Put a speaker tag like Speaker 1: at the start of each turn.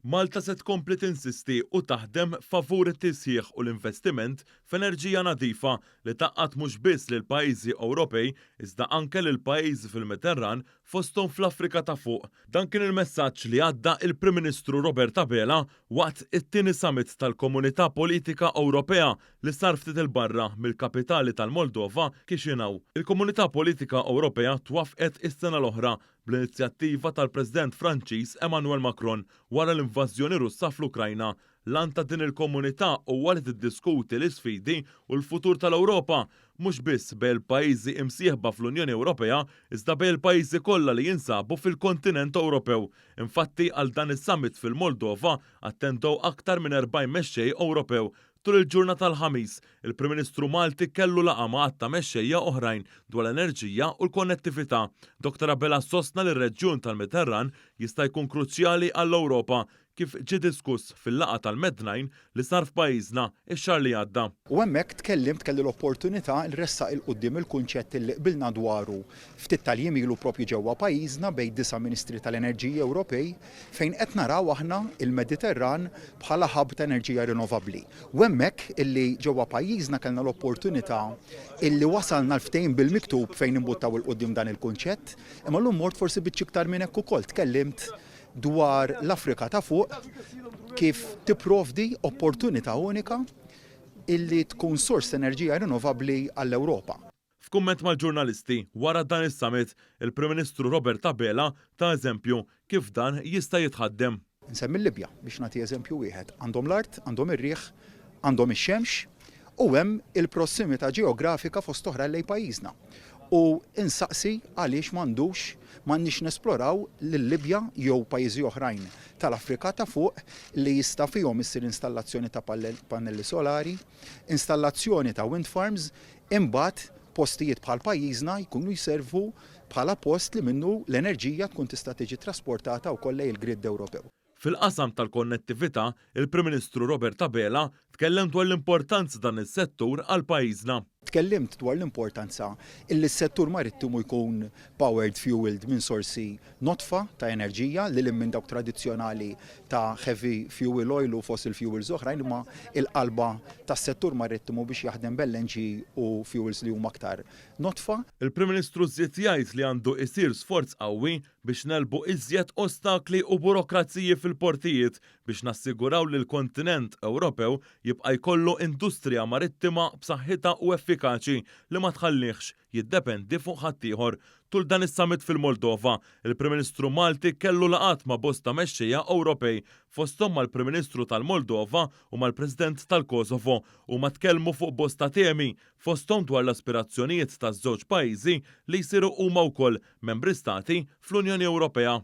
Speaker 1: Malta se tkompli tinsisti u taħdem favur it-tisħiħ u l-investiment f'enerġija nadifa li tgħaqqad mhux biss lill-pajjiżi Ewropej iżda anke lill-pajjiżi fil-Mediterran fosthom fl-Afrika ta' Fuq. Dan kien il-messaġġ li għadda il-Prim Ministru Robert Abela waqt it-tieni summit tal-Komunità Politika Ewropea li sar ftit 'il barra mill-kapitali tal-Moldova, Chisinau. Il-Komunità Politika Ewropea twaffqet is-sena l-oħra bl-inizjattiva tal-President Franċiż Emmanuel Macron wara l-invażjoni Russa fl-Ukrajna. L-għan ta' din il-komunità huwa li tiddiskuti l-isfidi u l-futur tal-Ewropa, mhux biss bejn il-pajjiżi imsieħba fl-Unjoni Ewropea iżda bejn il-pajjiżi kollha li jinsabu fil-kontinent Ewropew. Infatti għal dan is-summit fil-Moldova attendew aktar minn 40 mexxej Ewropew. Tul il-ġurnata tal-Ħamis, il-Prim Ministru Malti kellu laqgħa ma' għadd ta' mexxejja oħrajn dwar l-enerġija u l-konnettività. Dottor Abela sostna li r-reġjun tal-Mediterran jista' jkun kruċjali għall-Ewropa, kif ġie diskuss fil-laqgħa tal-Med-Nine li sar f'pajjiżna x-xahar li għadda.
Speaker 2: U hemmhekk tkellimt, kelli l-opportunità nressaq 'il quddiem il-kunċett li qbilna dwaru ftit tal-jiem ilu proprju ġewwa pajjiżna bejn disa' Ministri tal-Enerġija Ewropej fejn qed naraw aħna il-Mediterran bħala hub ta' enerġija rinnovabbli. U hemmhekk illi ġewwa pajjiżna kellna l-opportunità illi wasalna l-ftehim bil-miktub fejn imbuttaw 'il quddiem dan il-kunċett, imma llum mort forsi biċċa iktar minn hekk ukoll, tkellimt dwar l-Afrika ta' Fuq kif tipprovdi opportunità unika illi tkun sors ta' enerġija rinnovabbli għall-Ewropa.
Speaker 1: F'kumment mal-ġurnalisti wara dan is-summit, il-Prim Ministru Robert Abela ta eżempju kif dan jista' jitħaddem.
Speaker 2: Insemmi l-Libja biex nagħti eżempju wieħed. Għandhom l-art, għandhom ir-riħ, għandhom ix-xemx u hemm il-prossimità ġeografika fost oħrajn lejn pajjiżna. U insaqsi għaliex m'għandux m'għandniex nesploraw lil-Libja jew pajjiżi oħrajn tal-Afrika ta' Fuq li jista' fihom issir installazzjoni ta' pannelli solari, installazzjoni ta' wind farms, Imbagħad postijiet bħal pajjiżna jkunu jservu bħala post li minnu l-enerġija tkun tista' tiġi trasportata wkoll lejn il-grid Ewropew.
Speaker 1: Fil-qasam tal-konnettività, il-Prim Ministru Robert Abela tkellem dwar l-importanza dan is-settur għal pajjiżna.
Speaker 2: Tkellimt dwar l-importanza illi s-settur marittimu jkun powered fueled minn sorsi nodfa ta' enerġija, lil hinn minn dawk tradizzjonali ta' heavy fuel oil u fossil fuels oħrajn, imma l-qalba tas-settur marittimu biex jaħdem b'LNG u fuels li huma aktar nodfa.
Speaker 1: Il-Prim Ministru żied jgħid li għandu jsir sforz qawwi biex negħlbu iżjed ostakli u burokraziji fil-portijiet biex nassiguraw li l-kontinent Ewropew jibqa' jkollu industrija marittima b'saħħitha u effikaċi li ma tħallihx jiddependi fuq ħaddieħor. Tul dan is-summit fil-Moldova, il-Prim Ministru Malti kellu laqgħat ma' bosta mexxejja Ewropej, fosthom mal-Prim Ministru tal-Moldova u mal-President tal-Kosovo. Huma tkellmu fuq bosta temi, fosthom dwar l-aspirazzjonijiet taż-żewġ pajjiżi li jsiru huma wkoll membri stati fl-Unjoni Ewropea.